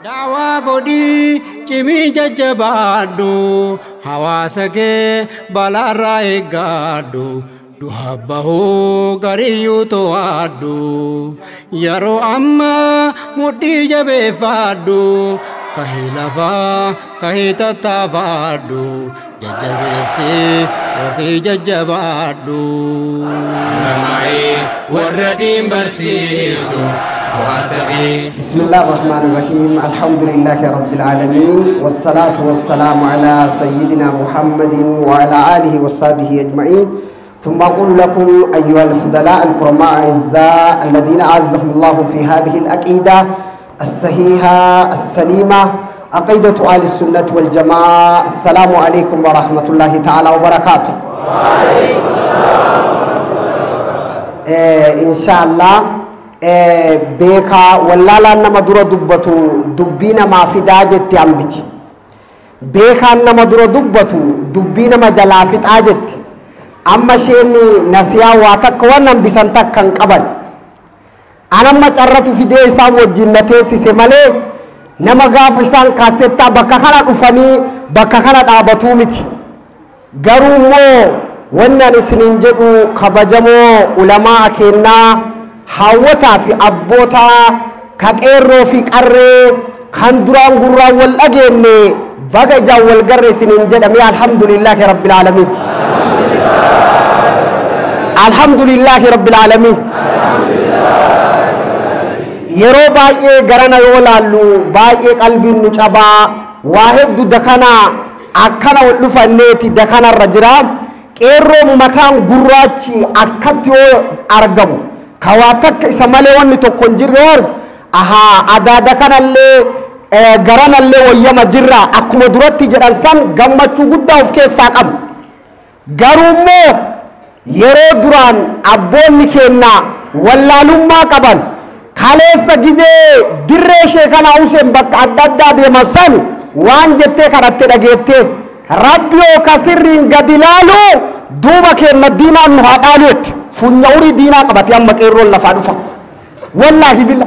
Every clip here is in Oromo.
Dawaa godhii cimii jajjabaadhu, hawaasa kee balaarraa eeggadhu, du'a bahuu gariyyuu to'adhu, yeroo ammaa mudhii jabeeffadhu, kahii lafaa kahii tattaafadhu, jajjabeessii ofii jajjabaadhu. Warra diin barsiisu hawaasa kee. بسم الله الرحمن الرحيم. الحمد لله رب العالمين، والصلاة والسلام على سيدنا محمد وعلى آله وصحبه أجمعين. ثم أقول لكم أيها الفضلاء الكرماء الأعزاء الذين أعزهم الله في هذه العقيدة الصحيحة السليمة، عقيدة أهل السنة والجماعة، السلام عليكم ورحمة الله تعالى وبركاته. إن شاء الله beekaa wallaalaan nama dura dubbatu dubbii namaa fidaa jetti hambiti. Beekaan nama dura dubbatu dubbii nama jalaa fixaa jetti. Amma isheen nasiyaa waa takka waan hambisan takka hin qaban. Anamma carratu fidee isaan wajjin na teessise malee nama gaafa isaan kaasettaa bakka kana dhufanii bakka kana dhaabatuu miti. Garuu immoo wanni ani isiniin jedhu kabajamoo ulamaa kennaa hawwataa fi abbootaa ka qeerroo fi qarree kan duraan gurraan wal dhageenye baga ijaan wal garre isiniin jedhame. Alhamdulillahi rabbil aalamiin. Alhamdulillahi rabbil aalamiin. Yeroo baay'ee garana yoo laallu baay'ee qalbiin nu cabaa, waa hedduu dakana akkana wal dhufanneeti dakanarra jira. Qeerroon mataan gurraachi akkatti yoo argamu kawaa takka isa malee wanni tokko hin jirre yoo argu, ahaa adaada kanallee garanallee wayyama jirra akkuma duratti jedhan san gammachuu guddaa of keessaa qabu. Garuu immoo yeroo duraan abboonni keenya wallaalummaa qaban kaleessa gizee dirree ishee kana Huseen bakka adda addaa deeman san waan jettee kadhatte dhageettee rabbi yoo kasirriin gadi ilaalu duuba keenya diinaan nu haa dhaalu jette. Funya urii diinaa qabate amma qeerroon lafaa dhufa. Wallaahi billa.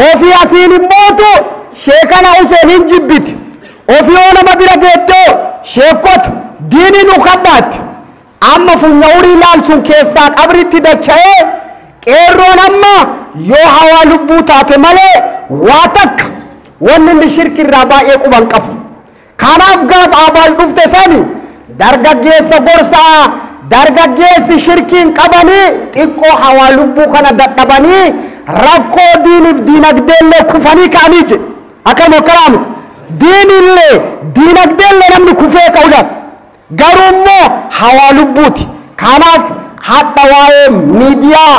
Ofii asiin immootu sheekana Huseen hin jibbiti. Ofii yoo nama bira geettee sheekota diinii nu kadhaatti. Amma funya urii ilaalsun keessaa qabritti dacha'ee qeerroon amma yoo hawaa lubbuu taate malee waa takka wanni inni shirkirraa baay'ee quban qabu. Kanaaf gaafa abaal dhufte sani dargaggeessa gorsaa dargaggeessi shirkiin qabanii xiqqoo hawaa lubbuu kana dadhabanii rakkoo diiniif diinagdeellee kufanii ka'anii jedhe. Akkam akkanaamu diinillee diinagdeellee namni kufee ka'uudhaan garuu immoo hawaa lubbuuti. Kanaaf hadha waa'ee miidiyaa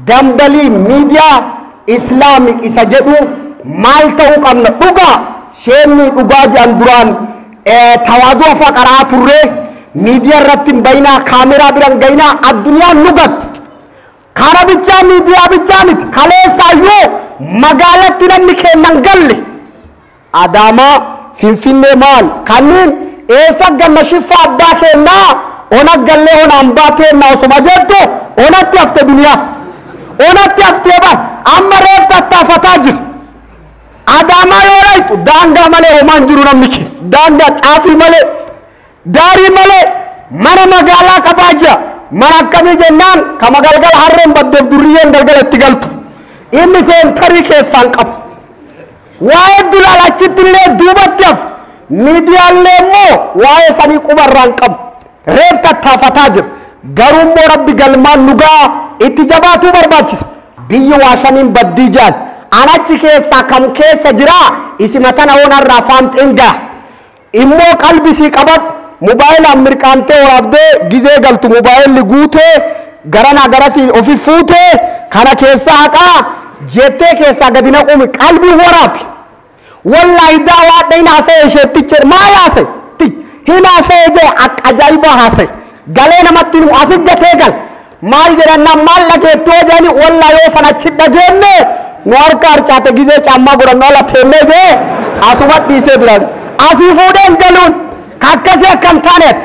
dambalii miidiyaa islaamii isa jedhu maal ta'uu qabna dhugaa sheenni dhugaa jedhan duraan tawaaduu afaa qara'aa turree miidiyaa irratti hin bayinaa kaameraa bira hin gayinaa addunyaan nu gatte. Kana bichaa miidiyaa bichaa miti kaleessaayyuu magaalatti namni kennan galle Adaamaa Finfinnee maal kanneen eessa ganna shiffaa abbaa kennaa ona gallee ona hambaa kennaa osoma jettu onatti hafte duniyaa onatti haftee bar amma reef tattaafataa jira. Adaamaa yoo dhayxu daangaa malee homaan jiru namni keenya daangaa caafii malee daarii malee mana magaalaa qabaa jira. Mana akkamii jennaan kama galgala harreen baddeef durriyyeen galgala itti galtu inni seentarii keessaan qabu. Waa'ee dulaal achitti illee duubatti hafu miidiyaallee immoo waa'ee sanii qubarraan qabu reef tattaafataa jira. Garuu immoo rabbi galmaan dhugaa itti jabaatuu barbaachisa. Biyyi waa shaniin baddii jaan anachi keessaa kam keessa jira isima tana onarraa faanxeen gaha. Immoo qalbisii qabadhu mobaayilaan mirqaantee waraabdee gizee galtu mobaayilli guutee garanaa garasii ofi fuutee kana keessaa haqaa jettee keessaa gadi naquumi qalbii waraabi. Wallaahi daawaa hin haasa'e isheettiche maal haasa'e hin haasa'e jee akka ajaa'ibaa haasa'e galee namatti himu asit gatee gal maal jedhannaan maal dhageettoo jedhani wallaahi yoo sana achi dhageenne nu harka harcaate gizee caammaa godhannu ala teennee jee asuma dhiisee biraan asii fuudheen galuun akkasii akka hin taaneet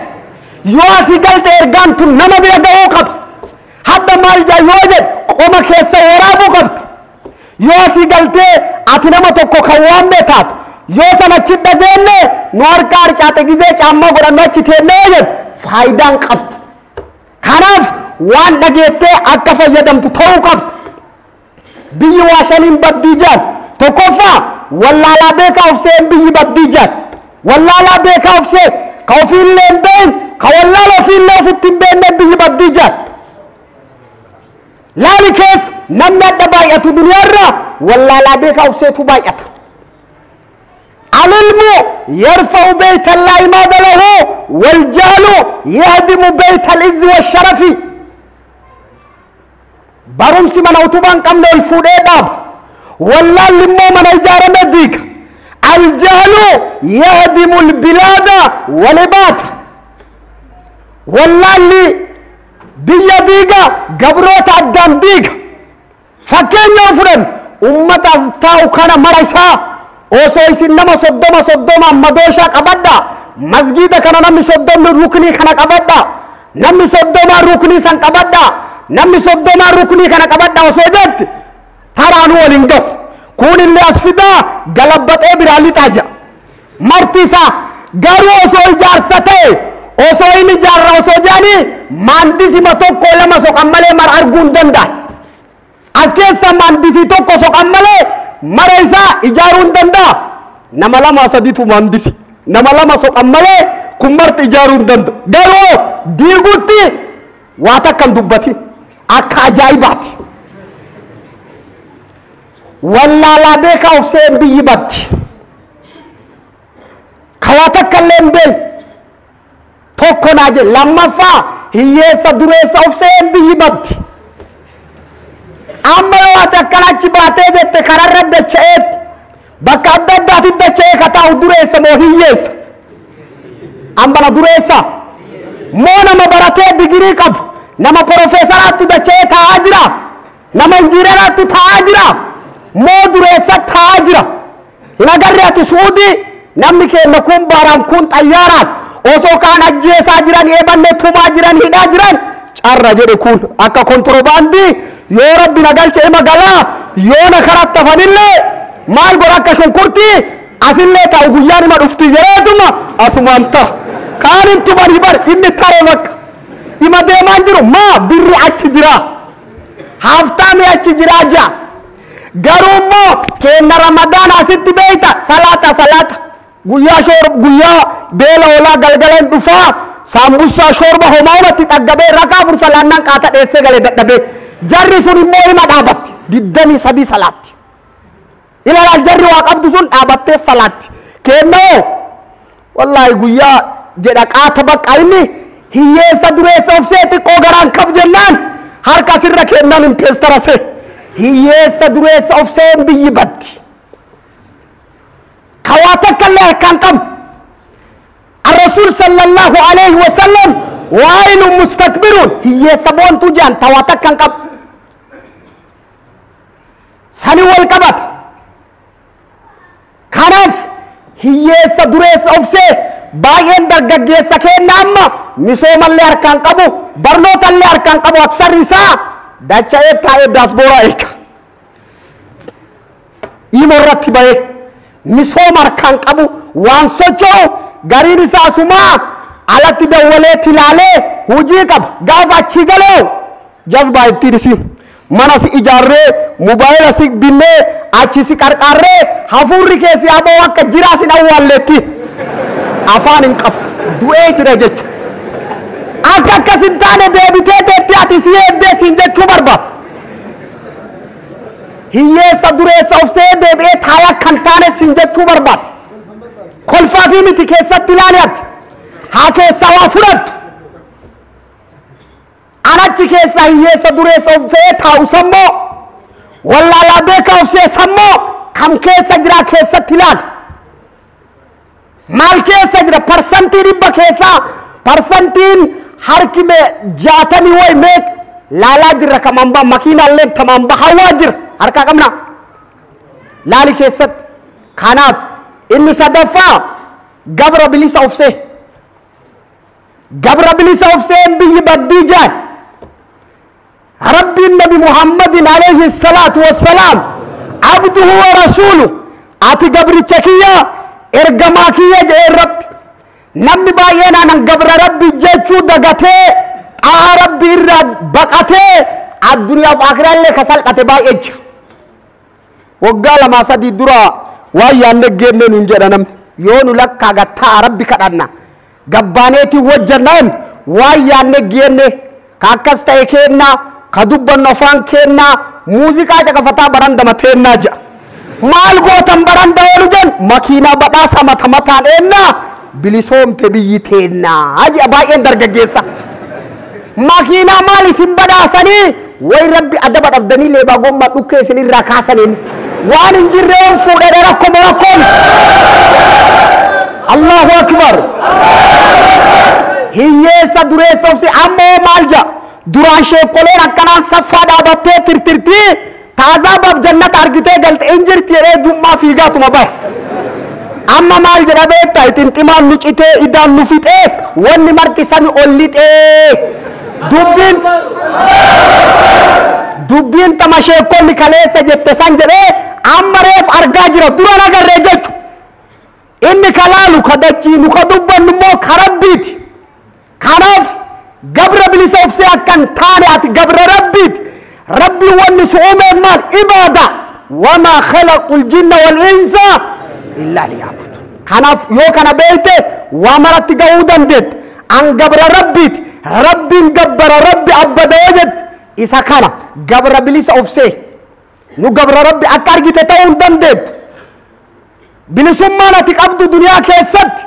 yoo asii galte ergaan tun nama bira ga'uu qaba. Hadda maal jaa yoo jedhe qoma keessa waraabuu qabdi. Yoo asii galtee ati nama tokko kan waamne taate Yoo sana achi dhageenye nu harka harcaate gizee caammaa godhannu achi teennee jedhu faayidaan qabdu. Kanaaf waan dhageettee akka fayyadamtu ta'uu qabdu. Biyyi waa shaniin baddii jaan. Tokkoffaa wallaalaa beekaa of se'een biyyi baddii jaan. Wallaalaa beekaa of se'e ka ofiillee hin beekne ka wallaala ofiillee ofitti hin beekne biyyi baddii jaan. Laali keessa namni adda baay'atu duniyaarraa wallaalaa beekaa of seetu baay'ata. العلم يرفع بيت لا عماد له والجهل يهدم بيت العز والشرف. barumsi mana utubaan qabne ol fuudhee dhaaba. Wallaalli immoo mana ijaarame diiga. Aljahlu yahdimu albilaada walibaata. Wallaalli biyya diiga, gabroota addaan diiga. Fakkeenya yoo fudhan ummata as taa'u kana mara isaa osoo isin nama 30 30 madooshaa qabadha. Masgiida kana namni 30 ruknii kana qabadha. Namni 30 ruknii san qabadha. Namni 30 ruknii kana qabadha osoo jette taraanuu waliin gahu. Kunillee as fidaa galabbaxee biraa lixaa jira. Marti isaa garuu osoo ijaarsa ta'e osoo inni ijaarra osoo jedhanii maandisima 1 2 soqan malee mara arguu hin danda'an. As keessa maandisii 1 soqan malee mara isaa ijaaruu hin danda'a. Nama 2 3tu maandisi. Nama 2 soqan malee kun marti ijaaruu hin danda'u. Garuu diigutti waa takka hin dubbatin. Akka ajaa'ibaati. Wallaalaa beekaa of se'een biyyi baddi. Ka waa takka illee hin beekne. Tokko naa jedhe. Lammaffaa hiyyeessa dureessa of se'een biyyi baddi. Amma yoo ati akkana achi baatee jette kararra dacha'ee bakka adda addaatti dacha'ee ka taa'u dureessa moo hiyyeessa? Amma na dureessa? Moo nama baratee digirii qabu nama porofeesaraattu dacha'ee taa'aa jira? Nama injiinaraattu taa'aa jira? Moo dureessa taa'aa jira? Hin agarre ati Suudii namni keenya kun baaraan kun xayyaaraan osoo kaan ajjeesaa jiran eebanne tumaa jiran hidhaa jiran carra jedhe kun akka kontirobaandii yoo rabbi na galche ima galaa yoo na karattafanillee maal godha akka shunkurtii asillee taa'u guyyaan ima dhufti jedheetuma asumaan tara. Kaan hin tumanii bar inni tare bakka ima deemaan jiru maa birri achi jira haftaami achi jiraa jira. Garuu immoo kenna Ramadaan asitti beeyta salaata salaata guyyaa shoorba guyyaa beela oolaa galgala hin dhufaa saambusaa shoorba homaa humatti xaggabee rakaa afur salaannaan qaata dheessee galee dadhabee jarri sun immoo ima dhaabatti 23 salaatti. Ilaalaa jarri waa qabdu sun dhaabattee salaatti. Kennoo wallaahi guyyaa jedha qaata bakka inni hiyyeessa dureessa of see xiqqoo garaan kaf jennaan harka sirra kennan hin peestara see. Hiyyeessa dureessa of seen biyyi baddi. Ka waa takka illee harkaan qabu. الرسول صلى الله عليه وسلم وائل مستكبرون hiyyeessa boontuu jedhan ta waa takka hin qabu. Sani wal qabata. Kanaaf hiyyeessa dureessa of see baay'een dargaggeessa kenna amma misoomallee harkaan qabu barnootallee harkaan qabu aksarri isaa dacha'ee taa'ee daasbooraa eega. Imo irratti ba'ee misooma harkaan qabu waan socho'u gariin isaa asumaa alatti dawwalee tilaalee hojii qaba. Gaafa achi galee jazbaa ittiin isin mana si ijaarree mobaayila si binnee achi si qarqaarree hafuurri keessi aboo akka jiraa sin awwaalleetti afaan hin qabu du'ee jira jechuudha. Akka akkas hin taane deebitee teetti ati si eeddee siin jechuu barbaada. Hiyyeessa dureessa of se'ee deebi'ee taa'ee akka hin taane siin jechuu barbaada. Kolfaa fi miti keessatti ilaali ati. Haa keessaa waa fudhattu. Anachi keessaa hiyyeessa dureessa of se'ee taa'u sammoo wallaalaa beekaa of se'e sammoo kam keessa jira keessatti ilaali. Maal keessa jira parsantii 100 keessaa parsantiin harki mee 60 wayi meeq laalaa jirra kamamba makiinaallee tamamba hawaa jira harkaa qabna laali keessatti. Kanaaf inni sadaffaa gabra bilisa of se'e. Gabra bilisa of se'een biyyi baddii jaan. Rabbiin Nabi Muhammadin alayhi salaatu wassalaam abduhu wa rasuulu ati gabricha kiyya Ergamaa kiyya jedhee Rabbi. Namni baay'een anan gabra Rabbi jechuu dagatee xa'a Rabbi irraa baqatee addunyaaf akiraallee ka salphate baay'ee jira. Waggaa 2-3 dura waan yaadne geenne nuun jedha namni. Yoo nu lakkaa gattaa Rabbi kadhanna. Gabbaaneetiin wajjannaan waan yaadne geenne ka akkas ta'e kennaa ka dubbannu afaan kennaa muuziqaa caqafataa barandama teennaa jedha. Maal gootan baranda oolu jennu makiinaa badhaasa mata mataan eennaa bilisoomte biyyi teennaa jedha baay'een dargaggeessa. Makiinaa maal isin badhaasanii way Rabbi adaba dhabdanii leebaa gommaa dhukkee isin irraa kaasaniin waan hin jirre oon fuudhee rakkoo rakkoon. Allahu akbar. Hiyyeessa dureessa ofsi ammoo maal jedha duraan sheekkoleen akkanaan saffaa dhaabattee tirtirtii taazabaaf jannata argitee galte hin jirti jedhee jummaa fiigaatuma bahe. Amma maal jedha beektaa xinximaan nu citee idaan nu fixee wanni marti sami ol lixee. Dubbiin tama sheekkonni kaleessa jette san jedhee amma reef argaa jira duraan agarree jechu. Inni kalaalu ka dachii nu ka dubbannu immoo ka Rabbiiti. Kanaaf gabra bilisa ofsee akkan taane ati gabra Rabbiiti. Rabbi wanni si uumeef maal ibaada. Wamaa khalaqul jinna wal insa illaa liya'budun. Kanaaf yoo kana beekte waa maratti ga'uu dandeette. An gabra Rabbiiti. Rabbiin gabbara Rabbi abbada yoo jette isa kana gabra bilisa ofsee nu gabra Rabbi akka argite ta'uu hin dandeettu. Bilisummaan ati qabdu duniyaa keessatti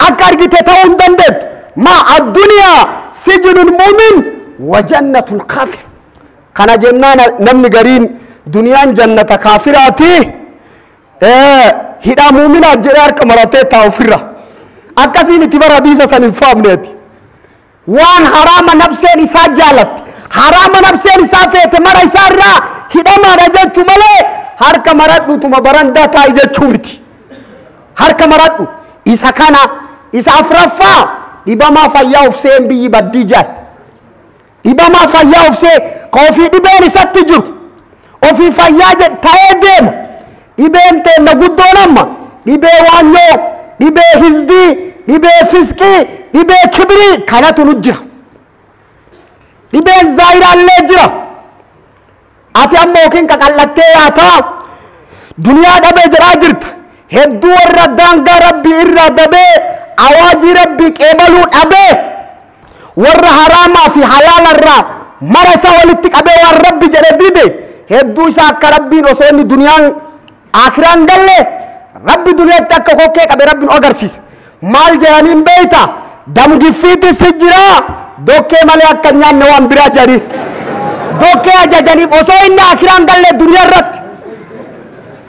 akka argite ta'uu hin dandeettu. Ma addunyaa sijinul mu'min wa jannatul kaafir. Kana jennaan namni gariin duniyaan jannata kaafiraati hidhaa muuminaa jedhee harka maratee taa'u ofirra. Akkasiin itti bara hadiisa san hin faamneeti. Waan haraama nafseen isaa jaalatti haraama nafseen isaa feete mara isaa irraa hidhamaadha jechuu malee harka maradhutuma barandaa taa'i jechuu miti. Harka maradhu isa kana isa afraffaa dhibamaa fayyaa ofseen biyyi baddii jaal. Dhibamaa fayyaa ofsee ka ofii dhibeen isatti jiru ofii fayyaa ta'ee deema. Dhibeen teenna guddoon amma dhibee waanyoo dhibee hizdii dhibee fisqii dhibee kibrii kanatu nu jira. Dhibeen zaayiraallee jira. Ati amma yookiin qaqallattee yaataa duniyaa dhabee jedhaa jirta. Hedduu warra daangaa Rabbii irraa dabee awaajii Rabbii qeebaluu dhabee warra haraamaa fi halaala irraa mara isaa walitti qabee waan Rabbi jedhe dide hedduu isaa akka Rabbiin osoo inni duniyaan akiraan galle Rabbi duniyaatti akka kokkee qabe Rabbiin agarsiisa. Maal jedhaniin beeyta damgiffiitti si jira dokkee malee akka nyaanne waan biraa jedhanii dokkee ajajaniif osoo inni akiraan galle duniyaa irratti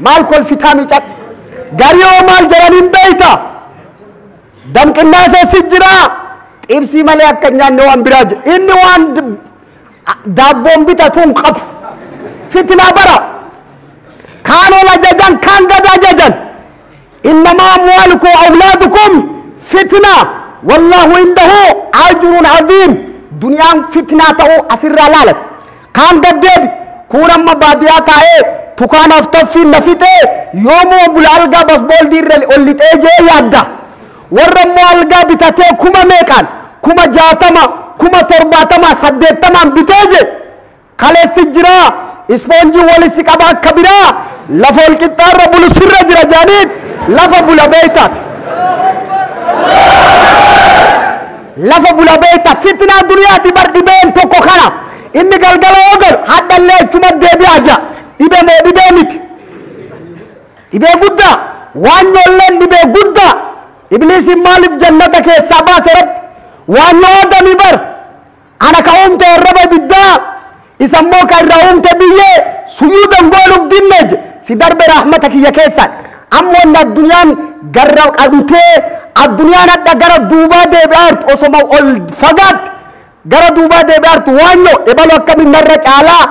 maal kolfitaa miicadhe. Garii hoo maal jedhaniin beeyta damqinnaasee si jira xibsii malee akka nyaanne waan biraa jedhe inni waan daabboon bitatu hin qabu. Fitnaa bara kaan ol ajajan kaan gad ajajan. إنما أموالكم وأولادكم فتنة والله عنده أجر عظيم. دنيا فتنة تأو أسر لالك كان دبيب كورا ما باديا تاي تكان أفتفين نفيته يوم بلالغا بس بول دير اللي تيجي يادا ورمو ألغا بتاتي كوما ميكان كوما جاتما كوما ترباتما سدتما بتيجي خالي سجرا اسپونجي ولي سكابا كبيرا لفول كتار بلو سر جرا جانيت lafa bula beeytaati. Lafa bula beeyta fitnaa duniyaati bar dhibeen tokko kana inni galgala ogal hadhallee achuma deebi'aa jira. Dhibee moo dhibee miti. Dhibee guddaa waan ijoolleen dhibee guddaa ibliisiin maaliif jannata keessaa baase Rabbi waan yoo adamii bar ana ka uumte arraba ibiddaa isa immoo ka irraa uumte biyyee suyuudan goonuuf dinne si darbe rahmata kiyya keessaan. Amma wanni addunyaan garra qabtee addunyaan hadha gara duubaa deebi'aartu osoma ol fagaatti gara duubaa deebi'aartu waanyoo ebalu akkamiin narra caalaa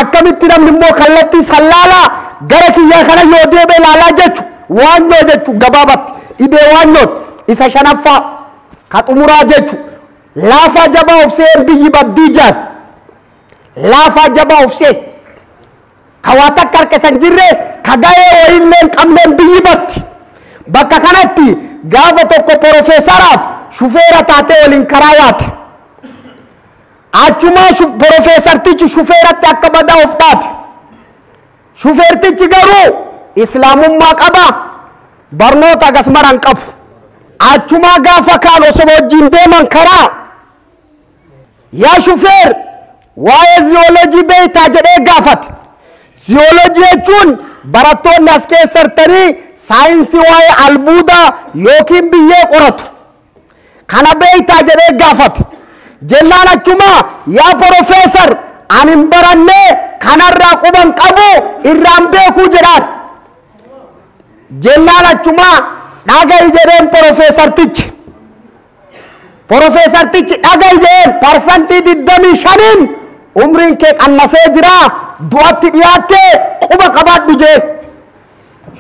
akkamitti namni immoo kallattii sallaalaa gara kiyyaa kana yoo deebi'e laalaa jechu waanyoo jechu gabaabatti dhibee waanyoot isa shanaffaa ka xumuraa jechu laafaa jabaa ofsee biyyi baddii jaal laafaa jabaa ofsee ka waa takka harka isan jirre ka ga'ee wayiillee hin qabneen biyyi batti. Bakka kanatti gaafa tokko porofeesaraaf shufeera taatee waliin karaa yaate. Achumaa porofeesartichi shufeeratti akka badaa of taate. Shufeertichi garuu islaamummaa qaba, barnoota agas maran qabu. Achumaa gaafa kaan osoo wajjin deeman karaa, yaa shufeer, waa'ee ziyoolojii beektaa jedhee gaafate. Ziyoolojii jechuun barattoonni as keessartanii saayinsii waa'ee albuudaa yookiin biyyee qoratu. Kana beektaa jedhee gaafate. Jennaan achumaa, yaa porofeesar, ani hin barannee, kanarraa quban qabu, irraan beekuu jedhaan. Jennaan achumaa, dhaga'i jedheen porofeesartichi. Porofeesartichi dhaga'i jedheen, 25% umriin kee qannasee jira, du'atti dhiyaattee, quba qabaadhu jee.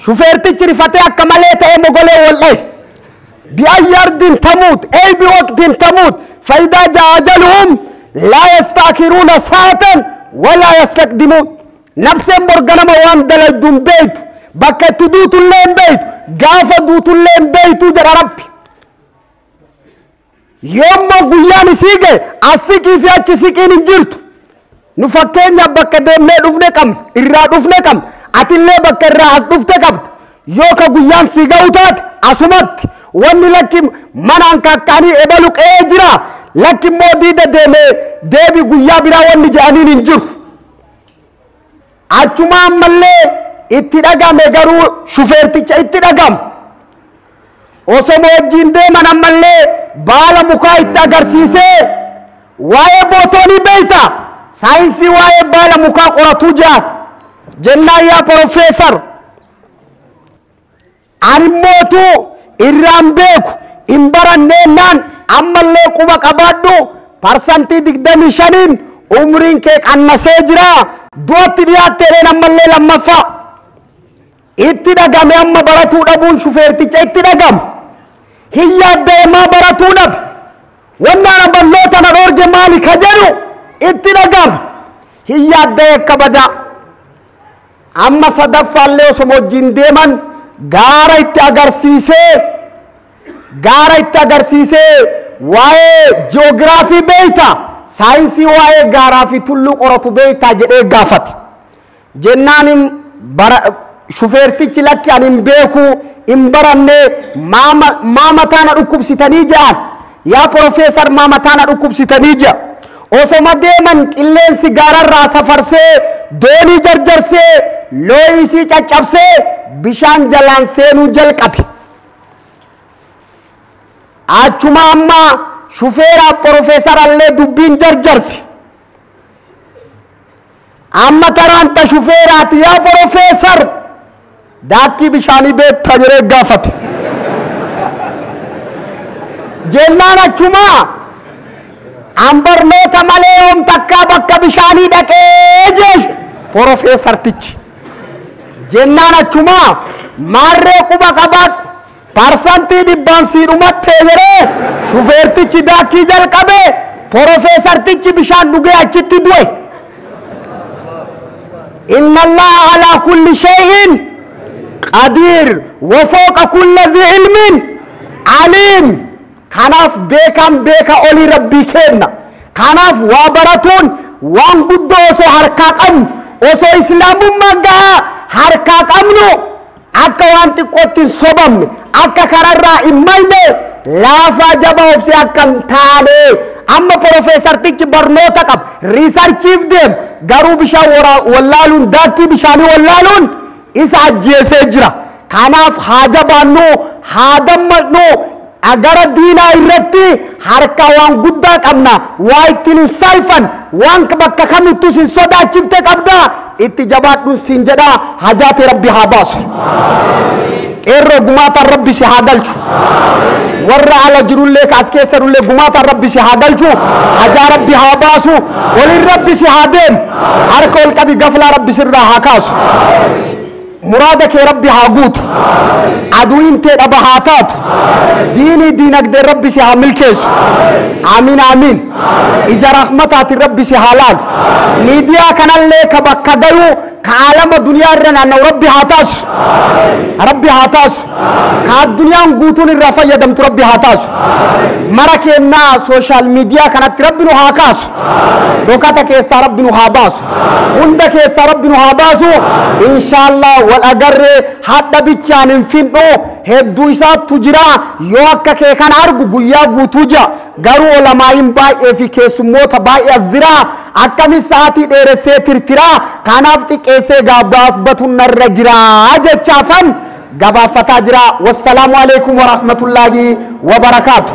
Shufeertichi rifatee akka malee ta'ee mogolee wal dhahe. بأي أرض تموت، أي بوقت تموت، فإذا جاء أجلهم لا يستأخرون ساعة ولا يستقدمون. نفسهم برغنما وان دلدون بيت، بكت دوت اللين بيت، غافة دوت اللين بيت جرى ربي. يوم ما قياني سيجي أسيكي في أتش سيكين انجرت. نفكين يا بكت دمي دفنه كم، إرا دفنه كم، أتلي بكت راس دفته كم. يوكا قيان سيجا وتات أسمت. wanni lakki manaan kakkaanii ebalu qe'ee jira, lakki immoo diida deemee deebi guyyaa biraa wanni je'aniin hin jiru. Achuma ammallee itti dhagame, garuu shufeerticha itti dhagame. Osoma wajjin deeman ammallee baala mukaa itti agarsiisee, waa'ee bootoonii beeyta, saayinsii waa'ee baala mukaa qoratuu jira. Jennaan, yaa porofeesar, ani mootu irraan beeku, hin baranneennaan, ammallee quba qabaadhu, 25% umriin kee qannasee jira, du'atti dhiyaatteedheen. Ammallee lammaffaa itti dhagame. Amma baratuu dhabuun shufeerticha itti dhagame. Hin yaaddeemaa baratuu dhabe, wannaan aballoota na dhoorge maali ka jedhu itti dhagame. Hin yaaddee akka badaa. Amma sadaffaallee osoma wajjin deeman gaara itti agarsiisee, gaara itti agarsiisee, waa'ee ji'oogiraafii beeyta, saayinsii waa'ee gaaraa fi tulluu qoratu beeytaa jedhee gaafate. Jennaan shufeertichi, lakki, ani hin beeku, hin baranne, maa mataa na dhukkubsitanii jedhan, yaa porofeesar, maa mataa na dhukkubsitanii jedha. Osoma deeman qilleensi gaararraa safarsee doonii jarjarsee looyisii caccabsee bishaan jalaan seenuu jalqabe. Achuma amma shufeera porofeesarallee dubbiin jarjarse. Amma taraanta shufeeraati, yaa porofeesar, daakkii bishaanii beektaa jedhee gaafate. Jennaan achumaa, an barnoota malee yoom takkaa bakka bishaanii dhaqee jeesh porofeesartichi. Jennaan achumaa, maarree, quba qabaadhu, 100% sii dhumattee jedhee. Shufeertichi daakkii jalqabe, porofeesartichi bishaan dhugee achitti du'e. إن الله على كل شيء قدير وفوق كل ذي علم عليم. Kanaaf beekan beeka olii rabbii kenna. Kanaaf waa baratuun waan guddoo osoo harkaa qabnu, osoo islaamummaa gahaa harkaa qabnu, akka waan xiqqootti hin sobamne, akka kararraa hin mayne, laafaa jabaa obsi akka hin taane. Amma porofeesartichi barnoota qaba, researchiif deem, garuu bishaan wallaaluun, daakkii bishaanii wallaaluun isa ajjeesee jira. Kanaaf haa jabaannu, haa dammaqnu. Gara diinaa irratti harka waan guddaa qabna, waa ittiin hin salfan, waan bakka kamittuu sin sodaachifte qabda. Itti jabaadhu siin jedha. Hajaate rabbi haa baasu. Qeerroo gumaataan rabbi si haa galchu. Warra ala jirullee ka as keessa jirullee gumaataan rabbi si haa galchu. Hajaa rabbi haa baasu. Waliin rabbi si haa deemu. Harka ol qabi, gaflaa rabbi sirraa haa kaasu. Muraada kee rabbi haa guutu. Aduun tee dhaba haa taatu. Diinii diinagdee rabbi si haa milkeessu. Amiin, amiin. Ija rahmataatiin rabbi si haa laalu. Miidiyaa kanallee ka bakka gayu Ka aalama duniyaa irra naanna'u Rabbi haa taasu. Rabbi haa taasu. Ka addunyaan guutuun irraa fayyadamtu Rabbi haa taasu. Mara kennaa sooshaal miidiyaa kanatti Rabbi nu haa kaasu. Dhokata keessaa Rabbi nu haa baasu. Hunda keessaa Rabbi nu haa baasu. Inshaallah wal agarree hadha bichaan hin finnu, hedduu isaattu jira. Yoo akka kee kana argu guyyaa guutuu jira. Garuu olamaayin baay'ee fi keessummoota baay'ee as jira. Akkamis sa'aatii dheeressee tirtiraa, kanaaf xiqqeessee gabaabbatu narra jira jechaafan gabaaffataa jira. Wassalaamu alaikum warahmatullaahi wabarakaatu.